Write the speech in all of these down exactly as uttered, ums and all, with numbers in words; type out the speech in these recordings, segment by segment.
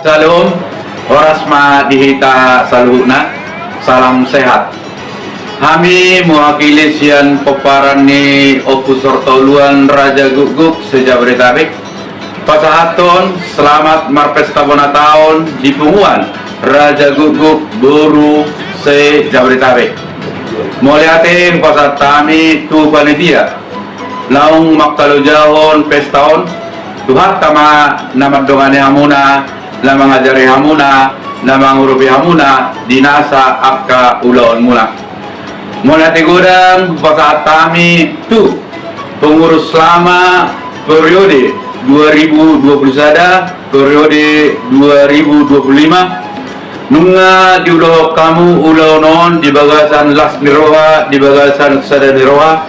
Salam, horas ma di hita saluhutna, salam sehat. Hami mewakili sian pomparan ni Ompu Sortouluan Raja Guguk se-Jabodetabek, pasahathon selamat marpesta bona taon di punguan Raja Guguk boru se-Jabodetabek. Mauliate hupasahat hami tu panitia naung mangkalojahon pesta on. Tuhanta ma na mandongani hamuna, na mangajari hamuna, na mangurupi hamuna di nasa angka ulaonmuna. Mauliate godang hupasahat hami tu pengurus lama periode dua ribu dua puluh sada, periode dua ribu dua puluh lima. Nunga diulahon hamu ulaon on di bagasan las ni roha, di bagasan sada ni roha.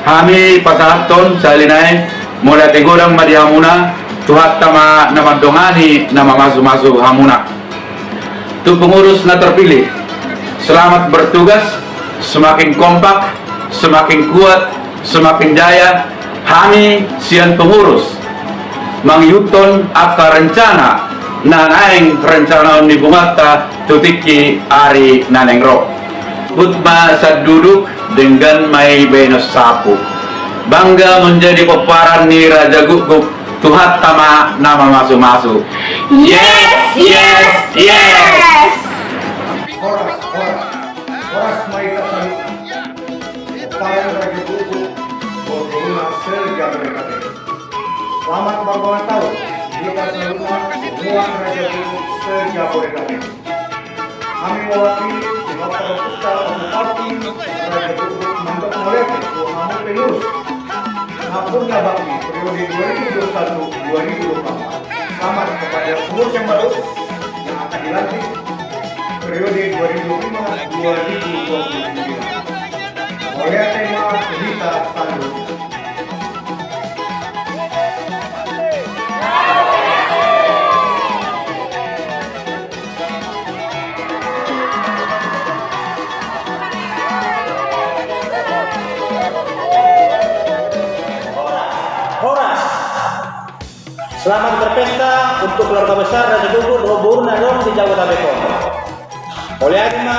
Hami pasahathon sahali nai, mauliate godang ma di hamuna, Tuhanta ma na mandongani, na mamasumasu hamuna. Tu pengurus na terpilih, selamat bertugas, semakin kompak, semakin kuat, semakin jaya. Hami sian pengurus mangihuthon angka rencana na naeng rencanaon ni punguanta tu tingki ari na naeng ro. Hut ma sanduduk, denggan ma i baenon sapu. Bangga menjadi pomparan ni Raja Guguk, Tuhanta ma na mamasumasu. Yes, yes, yes. Horas, horas. Horas ma hita saluhutna. Pomparan Raja Guguk boru-boruna se-Jabodetabek. Selamat marboru taon di hita saluhutna, punguan Raja Guguk se-Jabodetabek. Hami mewakili pinompar Ompunta Bupati Raja Guguk mandok mauliate tu hamu pengurus na umur na bakti periode dua ribu dua puluh satu dua ribu dua puluh empat. Selamat kepada pengurus yang baru yang akan dilantik periode dua ribu dua puluh lima dua ribu dua puluh sembilan. Mauliate ma tu hita saluhutna. Horas. Selamat berpesta untuk keluarga besar Raja Guguk dohot boru na adong di Jabodetabek on. Mauliate ma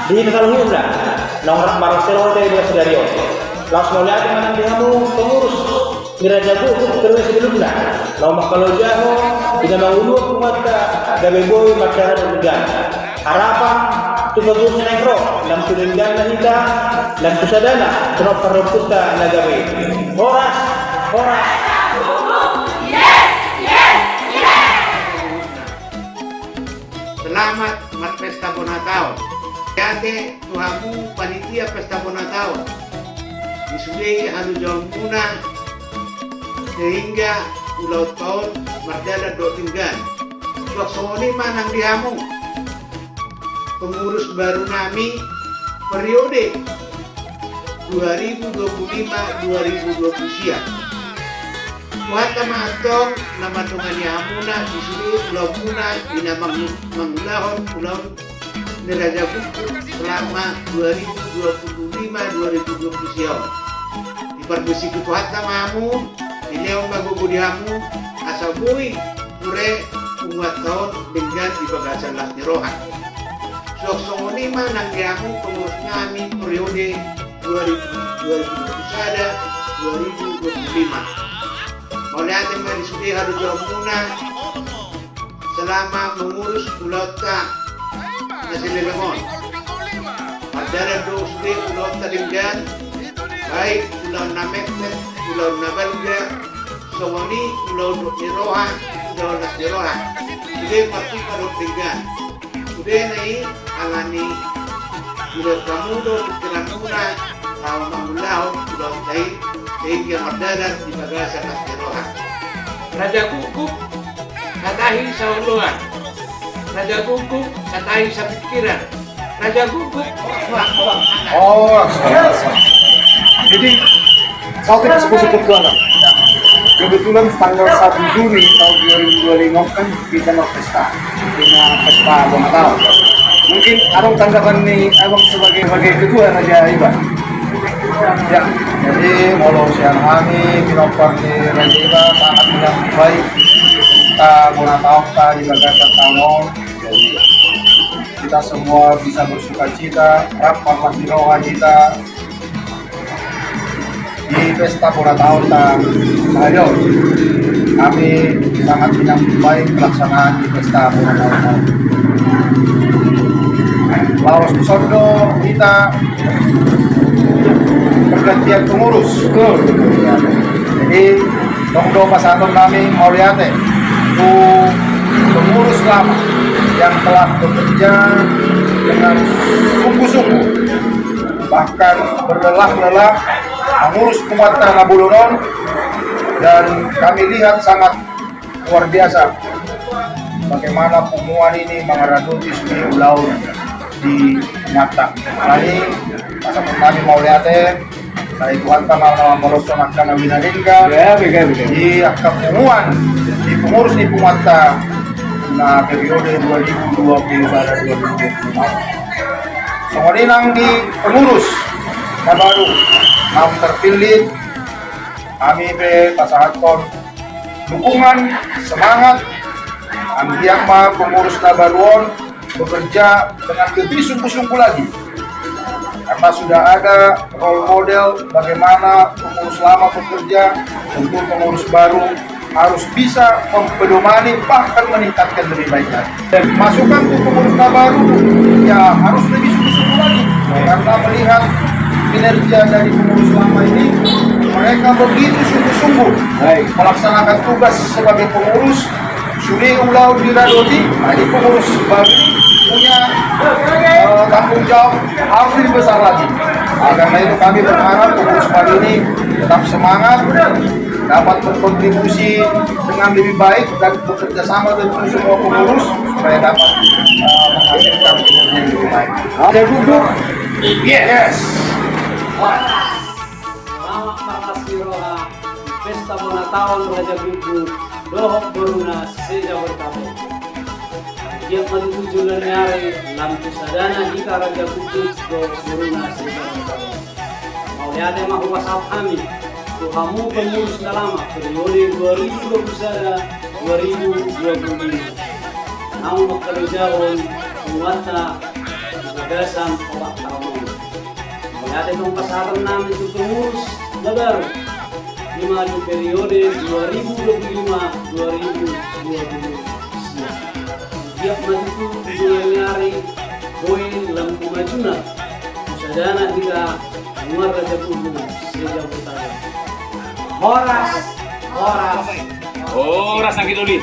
di hita saluhutna naung rap marlas ni roha di bagasan sadari on. Laos mauliate ma nang di hamu pengurus ni Raja Guguk periode sebelumna, naung mangkalojahon di na mangulahon punguanta gabe boi mardalan dohot denggan. Harapan tu pengurus na naeng ro, lam tu dengganna hita, lam tu sadana, pinompar ni Ompunta na gabe. Horas, horas. Selamat marpesta bona taon. Mauliate tu hamu panitia pesta bona taon. Di sude halojaonmuna sehingga ulaonta on mardalan dohot denggan. Suang songon i ma nang di hamu pengurus baru nami periode dua ribu dua puluh lima dua ribu dua puluh sia. Tuhanta ma antong na mandongani hamuna di sude ulaonmuna di na mangu-, mangulahon ulaon ni Raja Guguk selama dua ribu dua puluh lima dua ribu dua puluh sia on. Diparbesiki Tuhanta ma hamu, dilehon ma gogo di hamu, asa boi ture punguanta on denggan di bagasan las ni roha. Suang songon i ma nang di hamu pengurus nami periode dua ribu, dua ribu dua puluh sada, dua ribu dua puluh lima. Mauliate ma di sude halojaonmuna selama mengurus ulaonta na saleleng on. Mardalan do sude ulaonta denggan, baik ulaon na metmet, ulaon na balga, songon i ulaon ni roha, ulaon las ni roha. Sude martupa dohot denggan. Sudena i alani dilehon hamu do pikiranmuna laho mangulahon ulaonta i sehingga mardalan di bagasan las ni roha. Raja Guguk, na tahi saoloan. Raja Guguk, na tahi sapikiran. Raja Guguk. Oh, jadi, saotik sepuluh. Kebetulan tanggal satu Juni tahun dua ribu dua puluh lima kan kita mau pesta. Kita pesta bona taon. Mungkin ada tanggapan nih, Abang sebagai, sebagai ketua Raja Iba. Ya, jadi molo sian hami, pinompar ni Raja Iba, sangat menyambut baik. pesta bona taonta di bagasan taon on. Jadi, kita semua bisa bersukacita, rap marlas ni roha hita di pesta bona taonta. Ayo, kami sangat menyambut baik pelaksanaan di pesta bona taonta. Laos dison do hita pergantian pengurus. Betul. Jadi, tong do pasahaton nami mauliate tu pengurus lama yang telah bekerja dengan sungguh-sungguh, bahkan berlelah-lelah mengurus punguanta na bolon on, dan kami lihat sangat luar biasa bagaimana punguan ini mangaradoti sude ulaon di punguanta. Jadi, pasahaton nami mauliate, sai Tuhanta ma na mamolosson angka na winadenggan. Ya, betul, betul. Di angka punguan, di pengurus ni punguanta na periode dua ribu dua puluh sada dua ribu dua puluh lima. Songon i nang di pengurus na baru, naung terpilih, hami pe pasahathon dukungan, semangat, anggiat ma pengurus na baru on bekerja dengan lebih sungguh-sungguh lagi. Karena sudah ada role model bagaimana pengurus lama bekerja, tentu pengurus baru harus bisa mempedomani, bahkan meningkatkan lebih baik lagi. Dan masukan untuk pengurus na baru, ya, harus lebih sungguh-sungguh lagi. Karena melihat kinerja dari pengurus lama ini, mereka begitu sungguh-sungguh, baik, melaksanakan tugas sebagai pengurus, sude ulaon diradoti, jadi pengurus baru ini punya, eh, tanggung jawab harus lebih besar lagi. Oleh karena itu, kami berharap pengurus baru ini tetap semangat, dapat berkontribusi dengan lebih baik dan bekerja sama dengan semua pengurus supaya dapat, eh, menghasilkan kinerja yang lebih baik. Oke, duduk. Yes. Selamat marlas ni roha di pesta bona taon Raja Guguk dohot boruna se-Jabodetabek. Anggiat ma tutu joloan ni ari lam tu sadana hita Raja Guguk dohot boruna se-Jabodetabek. Mauliate ma hupasahat hami tu hamu pengurus na lama periode dua ribu dua puluh sada dua ribu dua puluh lima. Naung mangkalojaon punguanta di bagasan opat taon on. Mauliate tong pasahaton nami tu pengurus na baru, i ma di periode dua ribu dua puluh lima dua ribu dua puluh sia. Anggiat ma tutu tu joloan ni ari boi lam tu majuna tu sadana hita punguan Raja Guguk se-Jabodetabek. Horas, horas. Horas, anggi doli.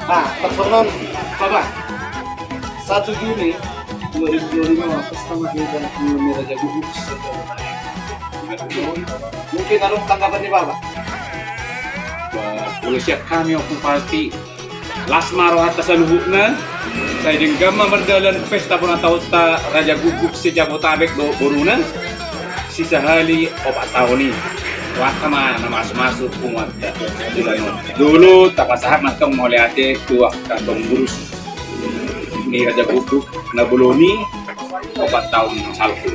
Nah, tersenang, Bapak. Satu Juni dua ribu dua puluh lima, pesta ma hita punguan Raja Guguk se-Jabodetabek. Mungkin ada tanggapan ni Bapak? Wah, kalau siap kami, Om Bupati, las ma rohanta saluhutna, sai denggan ma mardalan pesta bona taonta Raja Guguk se-Jabodetabek dohot boruna, sisahali opat taon i. Rohanta ma na mamasu-masu punguanta. Jolo tapasahat ma tong mauliate tu angka pengurus ni Raja Guguk na bolon i opat taon salpu.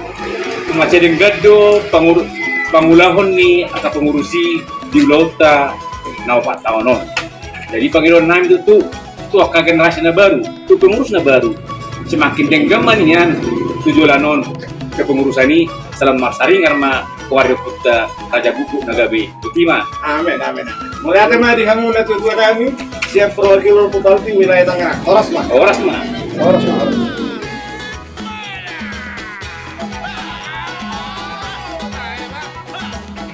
Mansai denggan do pangur-, pangulahon ni angka pengurus i di ulaonta na opat taon on. Jadi pangidoan nami tutu tu angka generasi na baru, tu pengurus na baru, semakin denggan ma nian tu joloan on kepengurusan i, saleleng marsaringar ma tu ari ni ompunta Raja Guguk na gabe. Botima. Amen, amen, amen. Mauliate ma di hamu natuatua nami sian perwakilan Bupati wilayah Tangerang. Horas ma. Horas ma. Horas ma, horas ma.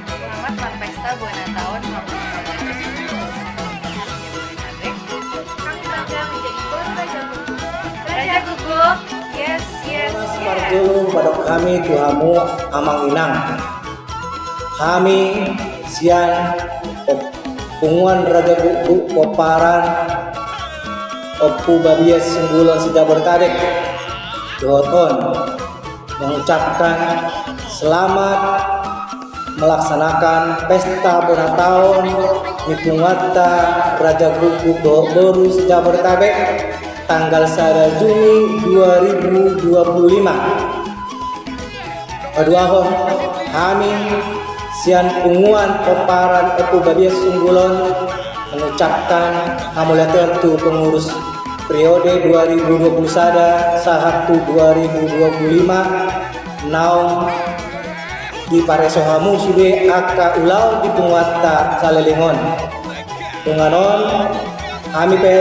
Selamat marpesta bona taon. Kami bangga menjadi boru Raja Guguk. Raja Guguk. Yes, yes, yes. Parjolo, mandok hami tu hamu amang inang. Hami sian op-, punguan Raja Guguk pomparan Ompu Babiat Simbolon se-Jabodetabek dohot on mengucapkan selamat melaksanakan pesta bona taon ni punguanta Raja Guguk dohot boru se-Jabodetabek tanggal sada Juni dua ribu dua puluh lima. Paduahon, hami sian punguan pomparan Ompu Babiat Simbolon Mengucapkan hamuliateon tu pengurus periode dua ribu dua puluh sada sahat tu dua ribu dua puluh lima, naung dipareso hamu sude angka ulaon di punguanta saleleng on. Dengan on, hami pe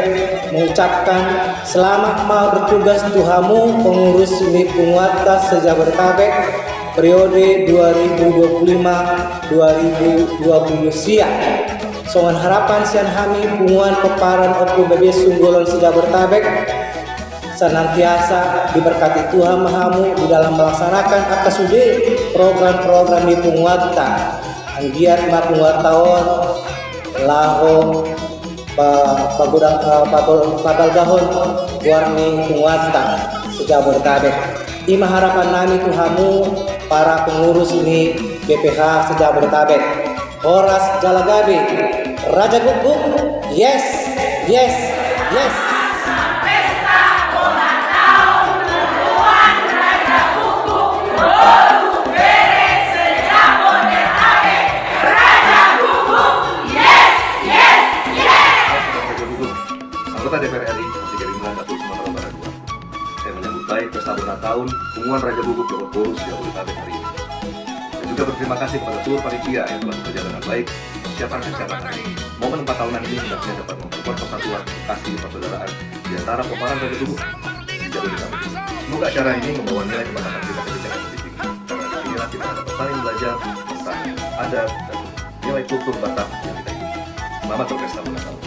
mengucapkan selamat ma bertugas tu hamu pengurus ni punguanta se-Jabodetabek periode dua ribu dua puluh lima dua ribu dua puluh sia. Songon harapan sian hami punguan pomparan Ompu Bebe Sungguolon se-Jabodetabek, senantiasa diberkati Tuhan ma hamu di dalam melaksanakan angka sude program-program di punguanta. Anggiat ma punguanta on laho pa-, pagodang, eh, pabol-, pabalgahon goar ni punguanta se-Jabodetabek. I ma harapan nami tu hamu para pengurus ni B P H se-Jabodetabek. Horas jala gabe. Raja Gukguk, yes, yes, yes. Anggota D P R R I Partai Gerindra dapur Sumatera Utara dua. Saya menyambut baik pesta bona taon punguan Raja Guguk dohot boru se-Jabodetabek hari ini. Saya juga berterima kasih kepada seluruh panitia yang telah bekerja dengan baik mempersiapkan acara hari ini. Momen empat tahunan ini hendaknya dapat memperkuat persatuan, kasih, persaudaraan di antara pomparan Raja Guguk di Jabodetabek. Semoga acara ini membawa nilai kebanggaan kita ke jenjang yang lebih tinggi. Karena disinilah kita dapat saling belajar tentang adat dan nilai kultur Batak yang kita ikuti. Selamat berpesta bona taon.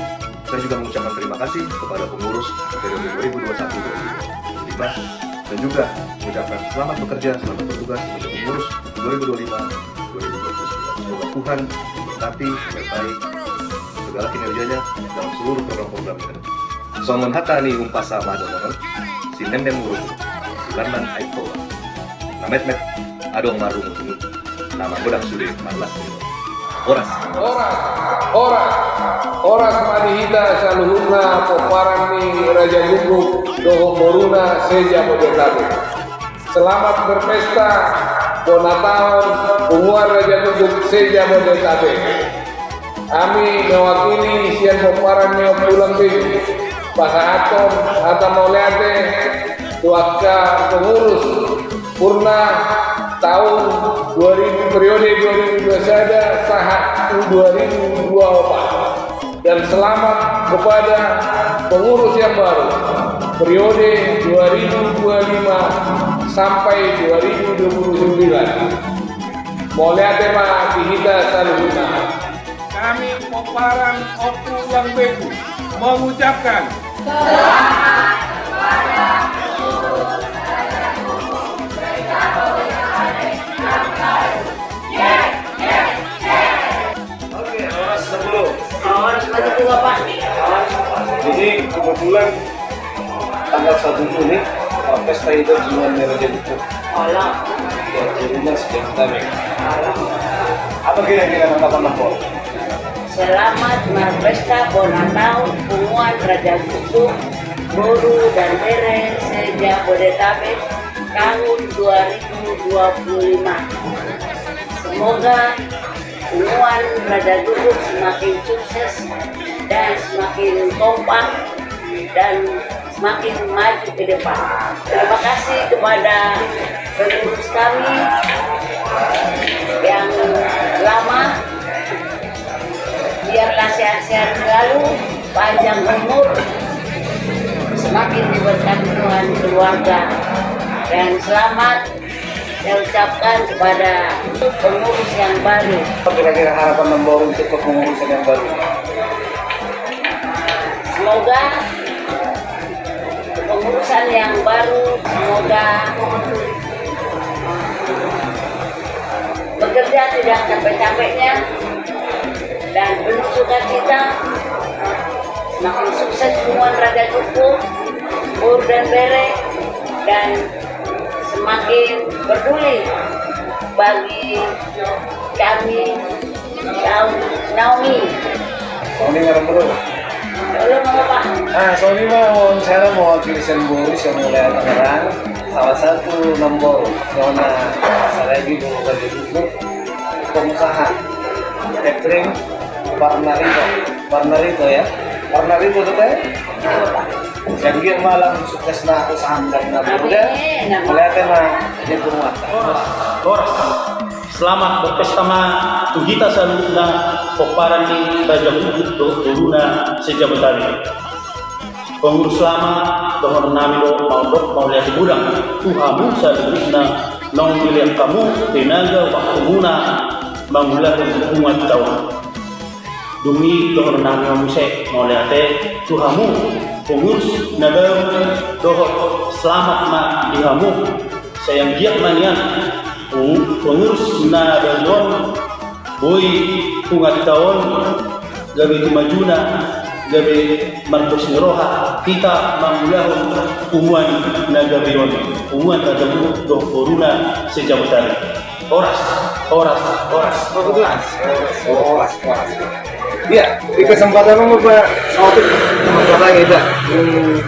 Saya juga mengucapkan terima kasih kepada pengurus periode dua ribu dua puluh satu dua ribu dua puluh lima dan juga mengucapkan selamat bekerja, selamat bertugas untuk pengurus dua ribu dua puluh lima dua ribu dua puluh sembilan. Semoga Tuhan memberkati, menyertai segala kinerjanya dalam seluruh program-program ke depan. Songon hata ni umpasa ma dohonon, si Nemnem Ngurung, si Landan Aek Toba. Na metmet adong marungut-ungut, na magodang sude marlas ni roha. Horas. Horas, horas, horas ma di hita saluhutna pomparan ni Raja Guguk dohot boruna se-Jabodetabek. Selamat berpesta bona taon punguan Raja Guguk se-Jabodetabek. Hami mewakili sian pomparan ni Ompu Langbegu pasahathon hata mauliate tu angka pengurus purna taon dua ribu, periode dua ribu dua puluh satu sahat tu dua ribu dua puluh empat. Dan selamat kepada pengurus yang baru periode dua ribu dua puluh lima sampai dua ribu dua puluh sembilan. Mauliate ma di hita saluhutna. Kami pomparan Ompu Langbegu mengucapkan selamat kepada pengurus Raja Guguk. Yes, yes, yes. Oke, horas, sepuluh. Horas, sepuluh, Bapak. Jadi, kebetulan tanggal satu Juni, eh, pesta itu cuma Raja Guguk. Alah. Ya, jadinya sekian time. Alah. Apa kira-kira tanggapan Nempol? Selamat marpesta bona taon punguan Raja Guguk, boru dan bere se-Jabodetabek tahun dua ribu dua puluh lima. Semoga punguan Raja Guguk semakin sukses dan semakin kompak dan semakin maju ke depan. Terima kasih kepada pengurus kami yang lama, biarlah sehat-sehat selalu, panjang umur, semakin diberkati Tuhan keluarga, dan selamat saya ucapkan kepada pengurus yang baru. Apa kira-kira harapan Nempol untuk kepengurusan yang baru? Semoga kepengurusan yang baru, semoga bekerja tidak capek-capeknya dan penuh sukacita. Semakin sukses punguan Raja Guguk, boru dan bere, dan semakin peduli bagi kami kaum Naomi. Songon i ma, Bro. Tolong, Bapak. Ah, songon i ma, wawancara mewakili sian boru, sian wilayah Tangerang, salah satu Nempol, nona Saragi, boru Raja Guguk, pengusaha catering, partner itu. Parnarito ya. Parnarito tu te. Jadi malam sukses na usaha dan na muda. Melihat tema dia pun. Horas. Selamat berpesta ma tu hita saluhutna pomparan ni Raja Guguk dohot boruna se-Jabotabek. Pengurus lama, dohonon nami do mandok mauliate godang tu hamu saluhutna naung dilehon hamu tenaga waktumuna mangulahon punguanta on. Dung i dohonon nami ma muse mauliate tu hamu pengurus na baru dohot selamat ma di hamu. Sai anggiat ma nian pengurus na baru on boi punguanta on gabe tu majuna, gabe marpos ni roha hita mangulahon punguan na gabe on, punguan na gabe dohot boruna se-Jabotabek. Horas, horas, horas. Horas, horas. Iya, di kesempatan ini, Pak, satu kesempatan kita. Hmm,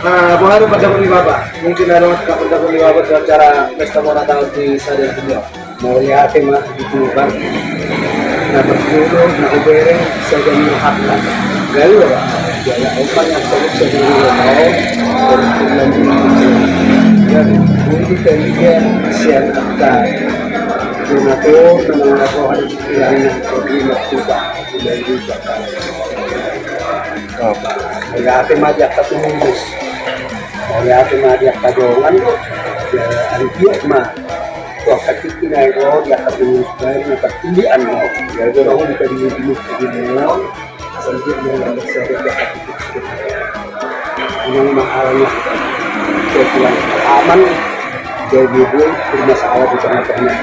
eh, boha do pandapotan ni Bapak? Mungkin adong pandapotan ni Bapak tu acara pesta bona taon di sada juni. Mauliate ma di Tuhan. Na parjolo na hubereng sagan ni hata. Galu ba. Jala opa yang sebut sagan ni hata. Jadi, mungkin tadi dia siang kata. Cuma tu, menang apa hari ini, yang terima kita. Mauliate ma di angka pengurus. Mauliate ma di angka dongan. Ya, anggiat ma tu angka tingki na ro di angka pengurus baru na partingkian. Ya, dia ro di tadi di. Anggiat ma di angka pengurus. Memang ma alana kehilangan aman. Jadi, dia bermasalah di tengah-tengah.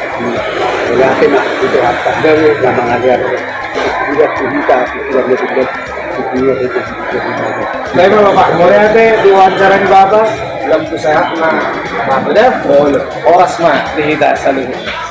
Mauliate ma di Tuhan, gabe na mangajar. Tidak cerita, tidak ada, tidak ada. Baik, Bapak, mauliate di wawancara ni Bapak. Lam tu sehat ma, ma, udah, horas ma di hita saluhutna.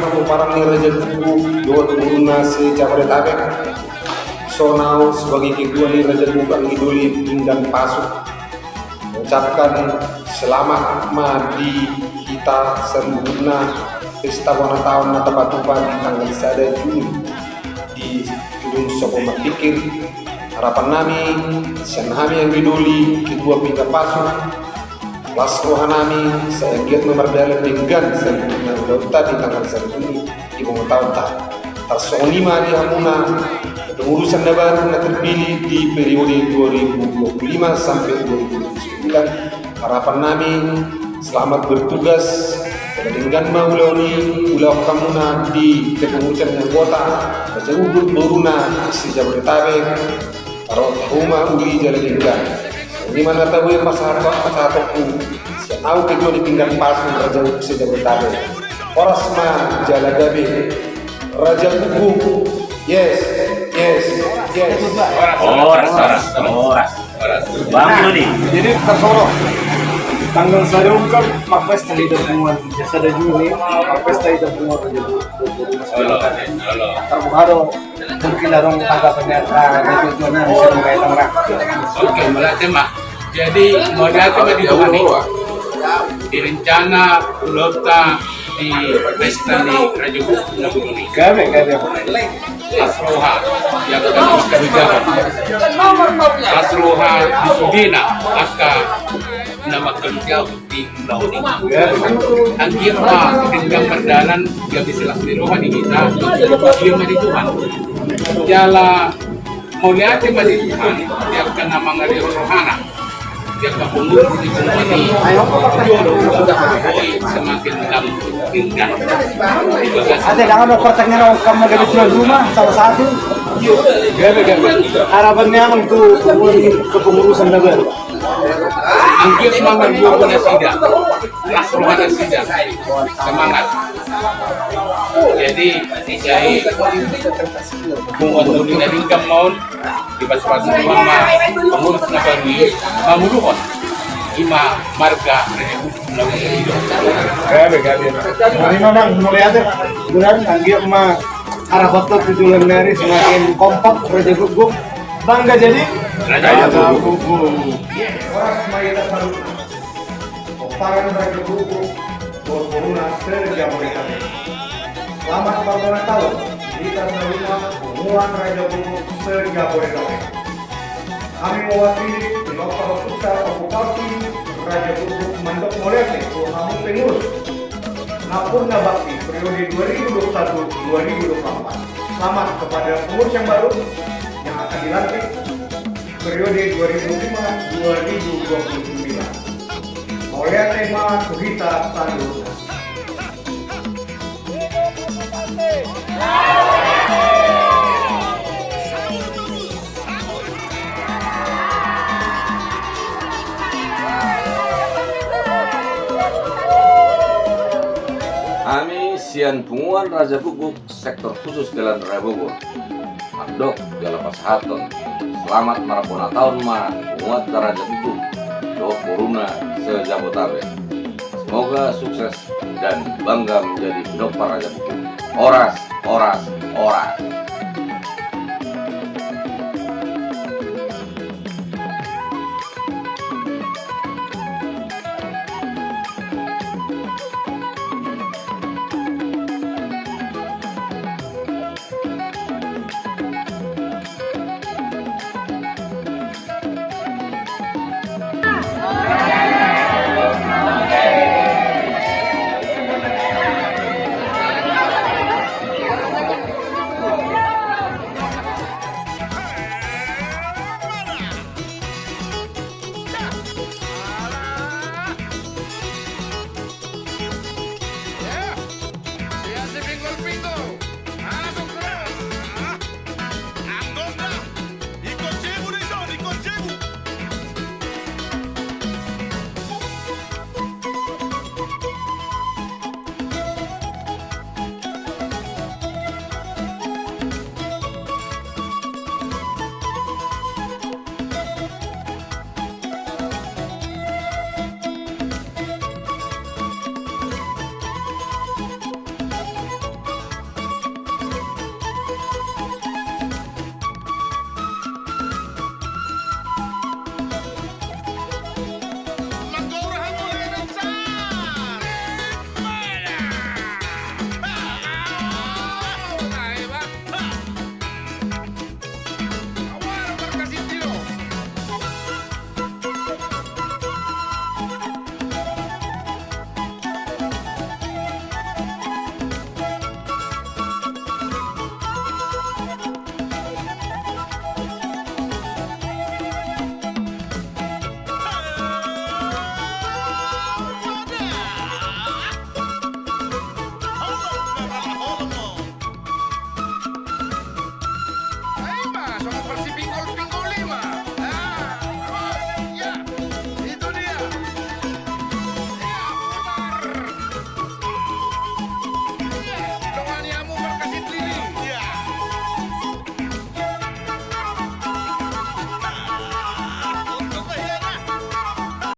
Pomparan ni Raja Guguk dohot boruna se-Jabodetabek. Songon au sebagai ketua ni Raja Guguk anggi doli pinggan pasu, mengucapkan selamat ma di hita saluhutna pesta bona taon na tapatupa di tanggal sada Juni di Gedung Sopo Marpikir. Harapan nami, sian hami anggi doli ketua pinggan pasu, las roha nami, sai anggiat ma mardalan denggan saluhutna ulaonta di tanggal sada Juni di bona taonta. Tarsongon i ma di hamuna kepengurusan na baru na terpilih di periode dua ribu dua puluh lima sampai dua ribu dua puluh sembilan. Harapan nami, selamat bertugas. Jala denggan ma ulaon i, ulaon hamuna di kepengurusan ni anggota, Raja Guguk boruna se-Jabodetabek. Ro hamu ma uli jala denggan. Songon i ma na tabo i pasahat, pasahatonku sian au ketua ni pinggan pasu Raja Guguk se-Jabodetabek. Horas ma jala gabe. Raja Guguk. Yes, yes, yes. Horas, horas, horas. Bang Doni. Jadi tersorot. Tanggal sada ungkap, marpesta hita punguan, ya, sada Juni, marpesta hita punguan. Halo, halo. Tarbuka do, mungkin adong tanggapan ni angka na tujuan na bisa mengkaitkan ra. Oke, mauliate ma. Jadi, mauliate ma di Tuhan i. Direncana ulaonta di pesta ni Raja Guguk na godang i. Gabe, gabe. Las roha di angka na mangkaluarga. Las roha di sudena angka na mangkaluarga di ulaon i. Anggiat ma denggan mardalan, gabe las ni roha di hita, dia ma di Tuhan. Jala mauliate ma di Tuhan, di angka na mangalehon rohana. Di angka pengurus di punguan i, jolo semakin denggan. Ate, dang adong pertanyaan, adong kamu dari tuan rumah, salah satu. Gabe, gabe. Harapan ni amang tu kepengurusan na baru. Anggiat ma margogo nasida, las roha nasida, semangat. Jadi, jadi, punguan na denggan ma on, dipasupasu Tuhan ma pengurus na baru i, manguluhon i ma marga Raja Guguk na godang i. Gabe, gabe. Ima, amang, mauliate. Benar, anggiat ma harapan tu tujuan nari semakin kompak Raja Guguk. Bangga jadi Raja Guguk. Horas ma di hita saluhutna. Pomparan Raja Guguk, borboruna se-Jabodetabek. Selamat marbolas taon di hita saluhutna, punguan Raja Guguk se-Jabodetabek. Hami mewakili pinompar huta pembukti Raja Guguk mandok mauliate tu hamu pengurus. Nampuna bakti periode dua ribu dua puluh satu dua ribu dua puluh empat. Selamat kepada pengurus yang baru yang akan dilantik periode dua ribu lima dua ribu dua puluh sembilan. Mauliate ma tu hita saluhutna. Hami sian punguan Raja Guguk sektor khusus Jalan Raya Bogor mandok jala pasahathon selamat marbolas taon ma punguanta Raja Guguk dohot boruna se-Jabodetabek. Semoga sukses dan bangga menjadi pinompar Raja Guguk. Horas, horas, horas.